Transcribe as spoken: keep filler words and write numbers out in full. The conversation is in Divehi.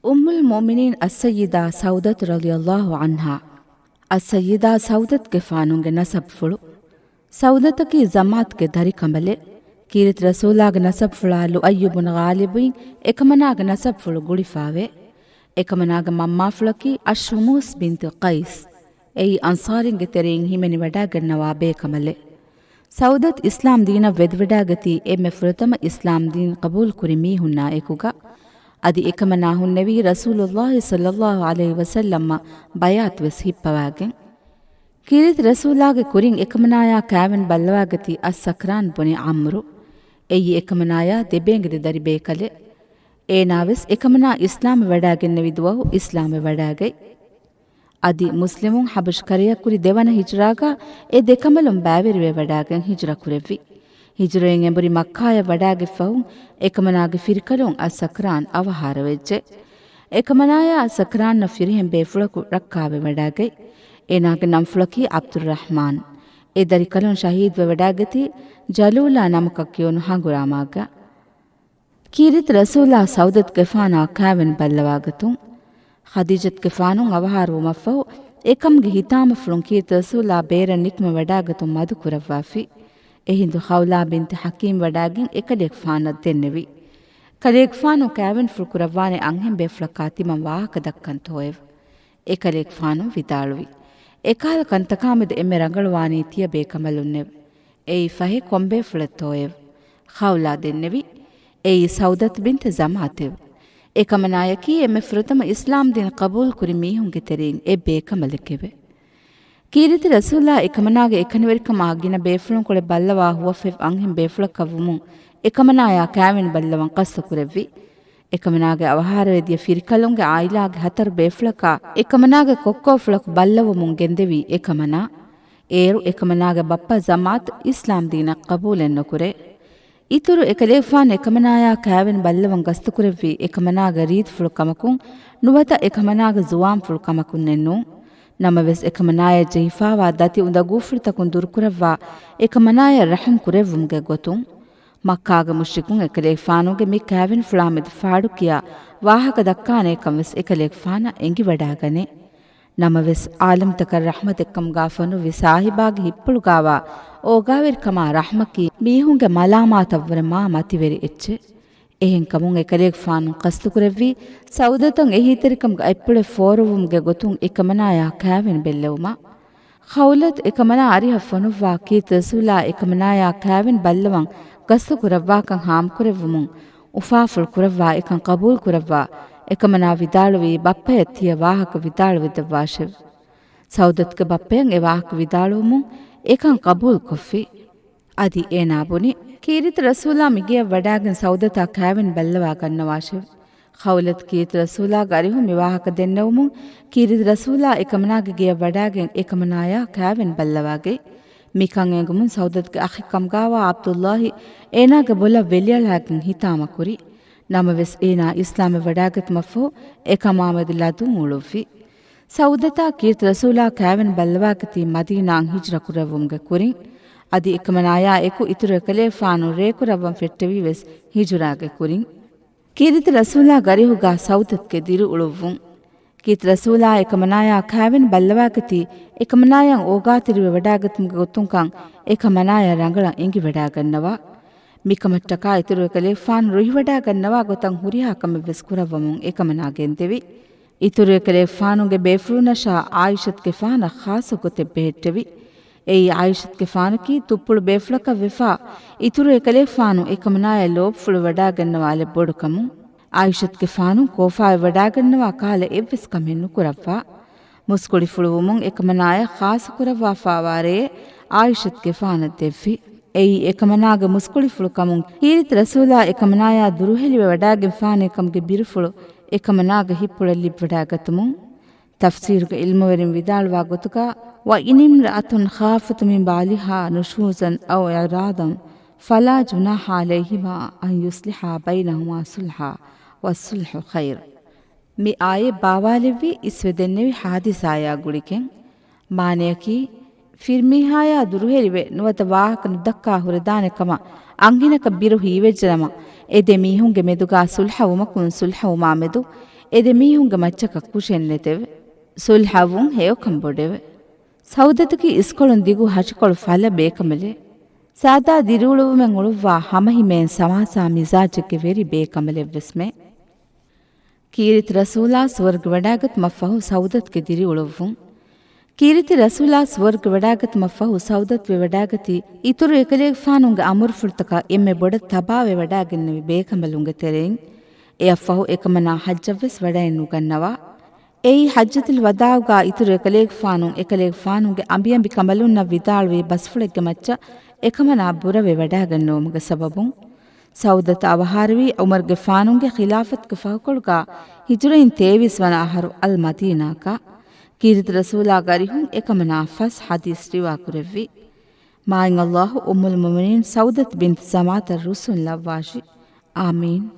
އުއްމުލް މުއުމިނީން އައްސައްޔިދާ ސައުދަތު ރަޟިޔަﷲ ޢަންހާ. އައްސައްޔިދާ ސައުދަތުގެފާނުގެ ނަސަބުފުޅު. ސައުދަތަކީ ޒަމްޢަތުގެ ދަރިކަނބަލެއް. ކީރިތި ރަސޫލާގެ ނަސަބުފުޅާ ލުއައްޔު ބުނު ޣާލިބުއިން އެކަމަނާގެ ނަސަބުފުޅު ގުޅިފާވޭ. އެކަމަނާގެ މަންމާފުޅަކީ އައްޝުމޫސް ބިންތު ޤައިސް. އެއީ އަންޞާރިންގެ ތެރެއިން ހިމެނިވަޑައިގަންނަވާ ބޭކަނބަލެއް. ސައުދަތު އިސްލާމް ދީނަށް ވެދިވަޑައިގަތީ އެންމެ ފުރަތަމަ އިސްލާމް ދީން ޤަބޫލު ކުރި މީހުންނާ އެކުގަ. އަދި އެކަމަނާ ހުންނެވީ ރަސޫލުﷲ ޞައްލަﷲ ޢަލައިހި ވަސައްލަމަށް ބަޔާތުވެސް ހިއްޕަވާގެން. ކީރިތި ރަސޫލާގެ ކުރިން އެކަމަނާޔާ ކާވެނި ބައްލަވާގަތީ އައްސަކްރާން ބުނި ޢަމްރު. އެއީ އެކަމަނާޔާ ދެބޭނގެ ދެ ދަރި ބޭކަލެއް. އޭނާވެސް އެކަމަނާ އިސްލާމްވެ ވަޑައިގެންނެވި ދުވަހު އިސްލާމްވެ ވަޑައިގަތް. އަދި މުސްލިމުން ޙަބަޝް ކަރަޔަށް ކުރި ދެވަނަ ހިޖުރާގަ އެ ދެކަނބަލުން ބައިވެރިވެ ވަޑައިގެން ހިޖުރަ ކުރެއްވި. ހިޖުރައިން އެނބުރި މައްކާޔަށް ވަޑައިގަތްފަހު އެކަމަނާގެ ފިރިކަލުން އައްސަކްރާން އަވަހާރަވެއްޖެ. އެކަމަނާޔާ އައްސަކްރާންނަށް ފިރިހެން ބޭފުޅަކު ރައްކާވެ ވަޑައިގަތް. އޭނާގެ ނަންފުޅަކީ ޢަބްދުއްރަޙްމާން. އެ ދަރިކަލުން ޝަހީދުވެ ވަޑައިގަތީ ޖަލޫލާ ނަމަކަށް ކިޔުނު ހަނގުރާމާގަ. ކީރިތި ރަސޫލާ ސައުދަތުގެފާނާ ކާވެނި ބައްލަވާގަތުން. ޚަދީޖަތުގެފާނު އަވަހާރަވުމަށްފަހު، އެކަމުގެ ހިތާމަފުޅުން ކީރިތި ރަސޫލާ ބޭރަށް ނިކުމެ ވަޑައިގަތުން މަދު ކުރައްވާފި. އެހިނދު ޚައުލާ ބިންތި ޙަކީމް ވަޑައިގެން އެކަލޭގެފާނަށް ދެންނެވި. ކަލޭގެފާނު ކާވެނިފުޅު ކުރައްވާނެ އަންހެން ބޭފުޅަކާ ތިމަން ވާހަކަ ދައްކަންތޯއެވެ؟ އެކަލޭގެފާނު ވިދާޅުވި. އެކަހަލަ ކަންތަކާމެދު އެންމެ ރަނގަޅުވާނީ ތިޔަ ބޭކަނބަލުންނެވެ. އެއީ ފަހެ ކޮންބޭފުޅެއްތޯއެވެ؟ ޚައުލާ ދެންނެވި. އެއީ ސައުދަތު ބިންތެ ޒަމްޢަތެވެ. އެކަމަނާޔަކީ އެންމެ ފުރަތަމަ އިސްލާމްދީން ޤަބޫލުކުރި މީހުންގެ ތެރެއިން އެއް ބޭކަނބަލެކެވެ. ކީރިތި ރަސޫލާ އެކަމަނާގެ އެކަނިވެރިކަމާ ގިނަ ބޭފުޅުންކޮޅެއް ބައްލަވާ ހުވަފެއް އަންހެން ބޭފުޅަކަށްވުމުން އެކަމަނާޔާ ކާވެނި ބައްލަވަން ޤަޞްދުކުރެއްވި. އެކަމަނާގެ އަވަހާރަވެދިޔަ ފިރިކަލުންގެ ޢާއިލާގެ ހަތަރު ބޭފުޅަކާ އެކަމަނާގެ ކޮއްކޯފުޅަކު ބައްލަވަމުން ގެންދެވީ އެކަމަނާ. އޭރު އެކަމަނާގެ ބައްޕަ ޒަމްޢަތު އިސްލާމްދީނަށް ޤަބޫލެއްނުކުރޭ. އިތުރު އެކަލޭގެފާނު އެކަމަނާޔާ ކާވެނި ބައްލަވަން ގަސްތުކުރެއްވީ އެކަމަނާގެ ރީތިފުޅު ކަމަކުން ނުވަތަ އެކަމަނާގެ ޒުވާންފުޅު ކަމަކުންނެއްނޫން. ނަމަވެސް އެކަމަނާޔަށް ޖެހިފާވާ ދަތި އުނދަގޫފުޅުތަކުން ދުރުކުރައްވާ އެކަމަނާޔަށް ރަޙުމް ކުރެއްވުމުގެ ގޮތުން މައްކާގެ މުޝްރިކުން އެކަލޭގެފާނުގެ މި ކާވެނިފުޅާމެދު ފާޑުކިޔާ ވާހަކަ ދައްކާނޭކަން ވެސް އެކަލޭގެފާނަށް އެނގިވަޑައިގަނޭ. ނަމަވެސް، ޢާލަމްތަކަށް ރަޙްމަތެއްކަމުގާ ފޮނުއްވި ސާހިބާގެ ހިތްޕުޅުގާވާ އޯގާވެރިކަމާ ރަޙްމަކީ މީހުންގެ މަލާމާތަށްވުރެ މާ މަތިވެރި އެއްޗެއް. އެހެންކަމުން އެކަލޭގެފާނު ޤަޞްދުކުރެއްވީ ސައުދަތަށް އެހީތެރިކަމުގެ އަތްޕުޅެއް ފޯރުއްވުމުގެ ގޮތުން އެކަމަނާޔާ ކާވެނި ބެއްލެވުމަށް. ޚައުލަތު އެކަމަނާ އަރިހަށް ފޮނުއްވާ ކީރިތި ރަސޫލާ އެކަމަނާޔާ ކާވެނި ބައްލަވަން ގަސްތު ކުރައްވާކަން ހާމަކުރެއްވުމުން، އުފާފުޅު ކުރައްވާ އެކަން ޤަބޫލު ކުރައްވާ އެކަމަނާ ވިދާޅުވީ ބައްޕަޔަށް ތިޔަ ވާހަކަ ވިދާޅުވެދެއްވާށެވެ. ސައުދަތުގެ ބައްޕަޔަށް އެ ވާހަކަ ވިދާޅުވުމުން އެކަން ޤަބޫލުކޮށްފި. އަދި އޭނާ ބުނި، ކީރިތި ރަސޫލާ މިގެޔަށް ވަޑާގެން ސައުދަތާ ކާވެނި ބައްލަވާ ގަންނަވާށެވެ. ޚައުލަތު ކީރިތި ރަސޫލާގެ އަރިހުން މި ވާހަކަ ދެންނެވުމުން، ކީރިތި ރަސޫލާ އެކަމަނާގެ ގެޔަށް ވަޑާގެން އެކަމަނާޔާ ކާވެނި ބައްލަވާގަތް. މިކަން އެނގުމުން ސައުދަތުގެ އަޚެއްކަމުގާވާ ޢަބްދުﷲ އޭނާގެ ބޮލަށް ވެލިއަޅާގެން ހިތާމަކުރި. ނަމަވެސް، އޭނާ އިސްލާމްވެ ވަޑާގަތުމަށްފަހު، އެކަމާމެދު ލަދުން އުޅުއްވި. ސައުދަތާ ކީރިތި ރަސޫލާ ކާވެނި ބައްލަވާގަތީ މަދީނާއަށް ހިޖުރަ ކުރެއްވުމުގެ ކުރިން. އަދި އެކަމަނާޔާ އެކު އިތުރު އެކަލޭގެފާނު ރޭކުރައްވަން ފެއްޓެވީ ވެސް ހިޖުރާގެ ކުރިން. ކީރިތި ރަސޫލާގެ އަރިހުގާ ސައުދަތުގެ ދިރިއުޅުއްވުން. ކީރިތި ރަސޫލާ އެކަމަނާޔާ ކާވެނި ބައްލަވާގަތީ، އެކަމަނާޔަށް އޯގާތެރިވެ ވަޑާގަތުމުގެ ގޮތުންކަން އެކަމަނާޔަށް ރަނގަޅަށް އެނގިވަޑާގަންނަވާ. މިކަމަށްޓަކާ އިތުރު އެކަލޭގެފާނު ރުހިވަޑާގަންނަވާ ގޮތަށް ހުރިހާ ކަމެއްވެސް ކުރައްވަމުން އެކަމަނާ ގެންދެވި. އިތުރު އެކަލޭގެފާނުގެ ބޭފުޅުންނަށާ ޢާއިޝަތުގެފާނަށް ޚާއްޞަ ގޮތެއް ބެހެއްޓެވި. އެއީ ޢާއިޝަތުގެފާނަކީ ތުއްޕުޅު ބޭފުޅަކަށްވެފާ، އިތުރު އެކަލޭގެފާނު އެކަމަނާޔަށް ލޯބިފުޅު ވަޑާގަންނަވާލެއް ބޮޑުކަމުން. ޢާއިޝަތުގެފާނު ކޯފާވެ ވަޑާގަންނަވާ ކަހަލަ އެއްވެސް ކަމެއް ނުކުރައްވާ. މުސްކުޅިފުޅުވުމުން އެކަމަނާޔަށް ޚާއްޞަ ކުރައްވާފާވާ ރެއެއް ޢާއިޝަތުގެފާނަށް ދެއްވި. އެއީ އެކަމަނާގެ މުސްކުޅިފުޅު ކަމުން ކީރިތި ރަސޫލާ އެކަމަނާޔާ ދުރުހެލިވެ ވަޑާގެންފާނޭ ކަމުގެ ބިރުފުޅު އެކަމަނާގެ ހިތްޕުޅަށް ލިބިވަޑާގަތުމުން. ތަފްސީރުގެ ޢިލްމުވެރިން ވިދާޅުވާ ގޮތުގަ، وإن امرأة خافت من بعلها نشوزا أو إعراضا فلا جناح عليهما أن يصلحا بينهما صلحا والصلح خير. މި އާޔަތް ބާވާލެއްވީ އިސްވެ ދެންނެވި ޙާދިސާޔާ ގުޅިގެން. މާނަޔަކީ، ފިރިމީހާޔާ ދުރުހެލިވެ، ނުވަތަ ވާހަކަ ނުދައްކާ ހުރެދާނެ ކަމަށް އަންހެނަކަށް ބިރު ހީވެއްޖެނަމަ، އެ ދެ މީހުންގެ މެދުގާ ޞުލްޙަ ވުމަކުން ޞުލްޙަ ވުމާ މެދު އެ ދެމީހުންގެ މައްޗަކަށް ކުށެއް ނެތެވެ. ސުލްހަވުން ހެޔޮކަން ބޮޑެވެ. ސައުދަތަކީ އިސްކޮޅުން ދިގު ހަށިކޮޅު ފަލަ ބޭކަނބަލެއް. ސާދާ ދިރިއުޅުއްވުމެއް އުޅުއްވާ ހަމަހިމޭން ސަމާސާ މިޒާޖެއްގެ ވެރި ބޭކަނބަލެއްވެސްމެ. ކީރިތި ރަސޫލާ ސުވަރުގެ ވަޑާގަތުމަށްފަހު ސައުދަތުގެ ދިރިއުޅުއްވުން. ކީރިތި ރަސޫލާ ސުވަރުގެ ވަޑާގަތުމަށްފަހު ސައުދަތު ވެވަޑާގަތީ އިތުރު އެކަލޭގެފާނުންގެ އަމުރުފުޅުތަކާ އެންމެ ބޮޑަށް ތަބާވެވަޑާގެންނެވި ބޭކަނބަލުންގެ ތެރެއިން. އެއަށްފަހު އެކަމަނާ ޙައްޖަށްވެސް ވަޑައެއްނުގަންނަވާ. އެއީ ޙައްޖަތުލް ވަދާޢުގާ އިތުރު އެކަލޭގެފާނުން އެކަލޭގެފާނުންގެ އަނބިއަނބި ކަނބަލުންނަށް ވިދާޅުވި ބަސްފުޅެއްގެ މައްޗަށް އެކަމަނާ ބުރަވެވަޑާގަންނެވުމުގެ ސަބަބުން. ސައުދަތު އަވަހާރަވީ ޢުމަރުގެފާނުގެ ޚިލާފަތުގެ ފަހުކޮޅުގާ ހިޖުރައިން ތޭވީސް ވަނަ އަހަރު އަލް މަދީނާއަކާ. ކީރިތި ރަސޫލާގެ އަރިހުން އެކަމަނާ ފަސް ޙަދީޘް ރިވާކުރެއްވި. މާތް ﷲ އުއްމުލް މުއުމިނީން ސައުދަތު ބިންތު ޒަމާތަށް ރުއްސުން ލައްވާށި. އާމީން.